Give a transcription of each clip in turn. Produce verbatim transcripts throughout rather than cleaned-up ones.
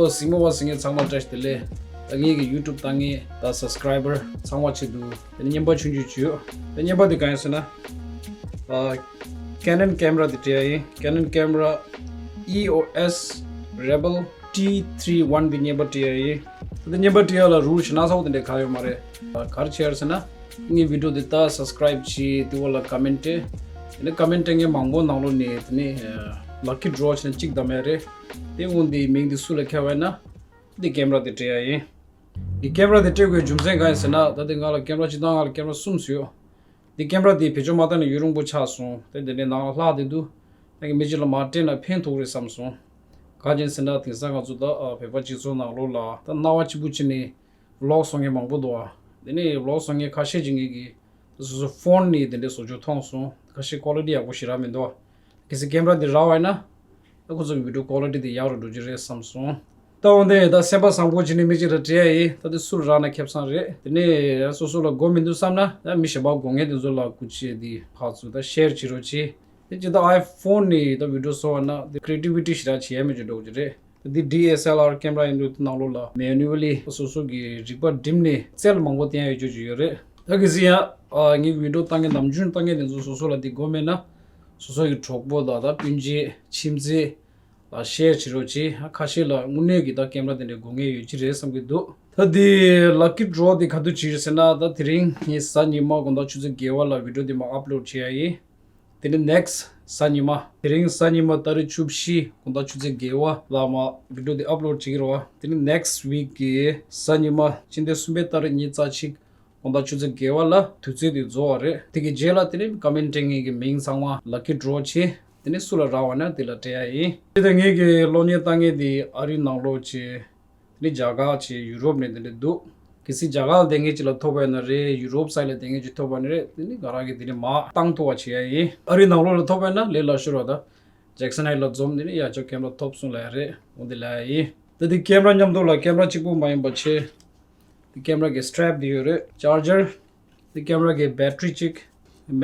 གཟིགས་མོ་བ་གཟིགས་མཁན་ཚང་མ་བཀྲ་ཤིས་བདེ་ལེགས། ད་ངེད་ཀྱི་YouTube་ལྟ་མཁན་ད་subscriber་ཚང་མ་ཆེད་དུ་དེ་ནས་རྔན་པ་ཆུང་ཆུང་ཅིག་ཡོད། དེ་རྔན་པ་དེ་གང་ཡིན་ཟེར་ན། ཨ། Canon camera་དེ་སྤྲད་ཡ་ཡིན། Canon camera E O S Rebel T three one་དེ་རྔན་པ་སྤྲད་ཡ་ཡིན། དེ་རྔན་པ་སྤྲད་ཡ་ལ་rule་ཞེ་དྲག་གསལ་པོ་དེ་འདྲ་གང་ཡོད་མ་རེད། ཨ། ག་རེ་བྱེད་ཡ་རེད་ཟེར་ན། ངའི་video་དེ་ལྟ་subscribe་བྱེད། དེ་འོག་ལ་comment་སྤྲད། དེ་ནས་comment་སྤྲད་མཁན་མང་པོ་ནང་ལོགས་ནས་དེ་ནས་lucky draw་བྱས་ནས་གཅིག་བདམས་ཡ་རེད། དེ་འོང་དེའི་མིང་དེ་སུ་ལ་ཁྱབ་པ་ཡིན་ན། དེ་camera་དེ་སྤྲད་ཡ་ཡིན། དེ་camera་དེ་སྤྲད་དགོས་རྒྱུ་མཚན་གང་ཡིན་ཟེར་ན། ད་དེ་ང་ལ་camera་གཅིག་དང་ང་ལ་camera་གསུམ་ཡོད། དེ་camera་དེ་བེད་སྤྱོད་མ་བཏང་ནས་ཡུན་རིང་པོ་ཆགས་སོང་། དེ་དེ་ནས་ནང་ལ་ལྷག་བསྡད་འདུག་ད་གི་མི་གཅིག་ལ་མར་སྤྲད་ན་ཕན་ཐོགས་རེད་བསམ་སོང་། ག་རེ་ཡིན་ཟེར་ན་དེང་སང་ང་ཚོ་ད་ཨ་བོད་པ་སྤྱི་ཚོགས་ནང་ལོགས་ལ་ད་སྣང་བ་སྐྱིད་པོ་བྱས་ནས་vlog་བཟོ་མཁན་མང་པོ་འདུག་ཨ། དེ་ནས་vlog་བཟོ་མཁན་ཁ་ཤས་ཀྱིས་ངེད་ཀྱི་སོ་སོ་phone་ནས་དེ་འདྲའི་བཟོ་བཅོས་མཐོང་སོང་། ཁ་ཤས་quality་ཡག་པོ་ཞེ་དྲག་མི་འདུག་ཨ། གལ་སྲིད་camera་དེ་རག་པ་ཡིན་ན་ད་ཁོ་ཚོ་གི་video quality་དེ་ཡག་རུ་འགྲོ་རྒྱུ་རེད་བསམ་སོང་། ད་འོན་ཏེ་ད་སེམས་པ་བཟང་པོ་བྱས་ནས་མི་གཅིག་ལ་སྤྲད་ཡ་ཡིན། ད་དེ་སུར་རག་ན་ཁེ་བཟང་རེད། དེ་ནས་སོ་སོ་ལ་དགོས་མི་འདུག་བསམ་ན་ད་མི་གཞན་པ་དགོས་མཁན་དེ་ཚོ་ལ་སྐུ་མཁྱེན་དེ་ཕར་ཚུར་ད་share་བྱེད་རོགས་གྱིས། དེ་ཇི་ལྟར་iPhone་ནས་ད་video་བཟོ་བ་ན་དེ་creativity་ཞེ་དྲག་བྱེད་ཡ་མེད་ཅིག་འགྲོ་གི་རེད། དེ་D S L R camera་ཡིན་དུས་ནང་ལོགས་ལ་manually་སོ་སོ་གི་རིག་པ་བསྒྲིམས་ནས་རྩལ་མང་པོ་བསྟན་ཡ་ཡོད་རྒྱུ་ཅིག་ཡོད་རེད། ད་གལ་སྲིད་ཡང་ཨ་ངའི་video་ལྟ་མཁན་ནམ་རྒྱུན་ལྟ་མཁན་དེ་ཚོ་སོ་སོ་ལ་དེ་དགོས་མེད་ན་སོ་སོ་གི་གྲོགས་པོ་དང་ད་སྤུན་མཆེད་ཁྱིམ་མཚེས་ལ་share་བྱེད་རོགས་གྱིས། ཁ་ཤས་ལ་དངོས་གནས་ཀྱི་ད་camera་དེ་འདྲའི་དགོས་ངེས་ཡོད་ཀྱི་རེད་བསམ་གྱི་འདུག་ད་དེ་lucky draw་དེ་ག་དུས་བྱེད་ཀྱི་རེད་ཟེར་ན། ད་དེ་རིང་ངས་གཟའ་ཉི་མ་དགོང་དག་ཆུ་ཚོད་བརྒྱད་པ་ལ་video་དེ་མར་upload་བྱེད་ཡ་ཡིན། དེ་ནས་next་གཟའ་ཉི་མ། དེ་རིང་གཟའ་ཉི་མ་ཏ་རིག་བཅུ་བཞི་དགོང་དག་ཆུ་ཚོད་བརྒྱད་པ་ལ་མར་video་དེ་upload་བྱེད་ཀྱི་རེད་བ། དེ་ནས་next week་གི་གཟའ་ཉི་མ་སྤྱི་ཟླ་གསུམ་པའི་ཏ་རིག་ཉི་ཤུ་རྩ་གཅིག་དགོང་དག་ཆུ་ཚོད་བརྒྱད་པ་ལ་དུས་ཚོད་དེ་རྫོགས་པ་རེད། དེ་གི་རྗེས་ལ་དེ་ནས་comment་སྤྲད་མཁན་གྱི་མིང་ཚང་མ་lucky draw་བྱེད། དེ་ནས་སུ་ལ་རག་པ་ན་དེ་ལ་སྤྲད་ཡ་ཡིན། དེ་ལྟར་ངེད་ཀྱི་གློག་བརྙན་ལྟ་མཁན་དེ་ཨ་རིའི་ནང་ལོགས་བྱས། དེ་ནས་རྒྱ་གར་བྱས། ཡུ་རོབ་ནས་དེ་འདྲ་འདུག་གལ་སྲིད་རྒྱ་གར་ལ་བསྡད་མཁན་ཅིག་ལ་ཐོབ་པ་ཡིན་ན་རེད། ཡུ་རོབ་སའིཌ་ལ་བསྡད་མཁན་ཅིག་ཐོབ་པ་ཡིན་ན་རེད། དེ་ནི་ང་རང་གིས་དེ་ནས་མར་བཏང་ཐུབ་པ་བྱེད་ཡ་ཡིན། ཨ་རིའི་ནང་ལོགས་ལ་ཐོབ་པ་ཡིན་ན་ལས་སླ་ཤོས་རེད་བ། ད་Jackson Heights་ལ་འཛོམས། དེ་ནས་ཡར་ཕྱོགས་camera་ཐོབ་སོང་ལབ་ཡ་རེད། འོ་དེ་ལབ་ཡ་ཡིན། ད་དེ་camera་མཉམ་དུ་ལ་camera་གཅིག་པོ་མ་ཡིན་པ་བྱས། དེ་camera་གི་strap་དེ་ཡོད་རེད། charger། དེ་camera་གི་battery་གཅིག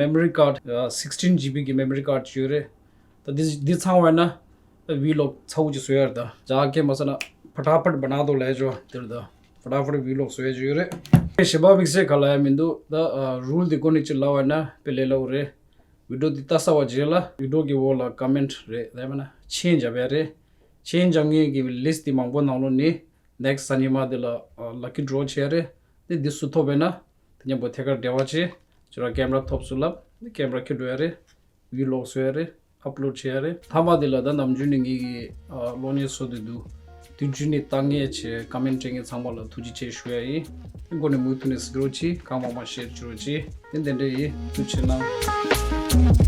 memory card་ཨ་sixteen G B་གི་memory card་ཅིག་ཡོད་རེད། ད་འདི་འདི་ཚང་བ་ན་ད་vlog་ཚ་བོ་ཅིག་བཟོ་ཡ་རེད། ད་རྒྱ་སྐད་མ་ཟེར་ན་ཕ་ཏ་ཕ་ཏ་བ་ན་དོ་ལས་ཅོ་དེར་ད་ཕ་ཏ་ཕ་ཏ་vlog་བཟོ་ཡ་ཅིག་ཡོད་རེད། གཞན་པ་དམིགས་བསལ་ག་ལ་ཡ་མི་འདུག་ད་ཨ་rule་འདི་སྒོ་ནས་ཅིག་ལབ་པ་ན་དཔེ་ལས་སླ་བོ་རེད། video་འདི་ལྟ་ཚར་བ་རྗེས་ལ་video་གི་འོག་ལ་comment་རེད། ད་ཡང་མིན་ན་མཆན་རྒྱབ་ཡ་རེད། མཆན་རྒྱབ་མཁན་གྱི་list་འདི་མང་པོ་ནང་ལོགས་ནས་next་གཟའ་ཉི་མ་འདི་ལ་ཨ་lucky draw་བྱེད་ཡ་རེད། དེ་འདི་སུ་ཐོབ་པ་ཡིན་ན་དེ་མཉམ་པོ་ཐད་ཀར་འབྲེལ་བ་བྱེད། ཁྱོད་རང་camera་ཐོབ་སོང་ལབ། དེ་camera་འཁྱེར་འགྲོ་ཡ་རེད། vlog་བཟོ་ཡ་རེད། upload་བྱེད་ཡ་རེད། མཐའ་མ་དེ་ལ་ད་ནམ་རྒྱུན་ནས་ངེད་ཀྱི་ཨ་གློག་བརྙན་བཟོ་བསྡད་འདུག་དུས་རྒྱུན་ནས་ལྟ་མཁན་བྱས་comment་སྤྲད་མཁན་ཚང་མ་ལ་ཐུགས་རྗེ་ཆེ་ཞུ་ཡ་ཡིན། མགོ་ནས་མུ་མཐུད་ནས་གཟིགས་རོགས་གྱིས། གང་མང་མང་share་བྱེད་རོགས་གྱིས། དེ་འདི་འདྲ་ཡིན། ཐུགས་རྗེ་གནང་།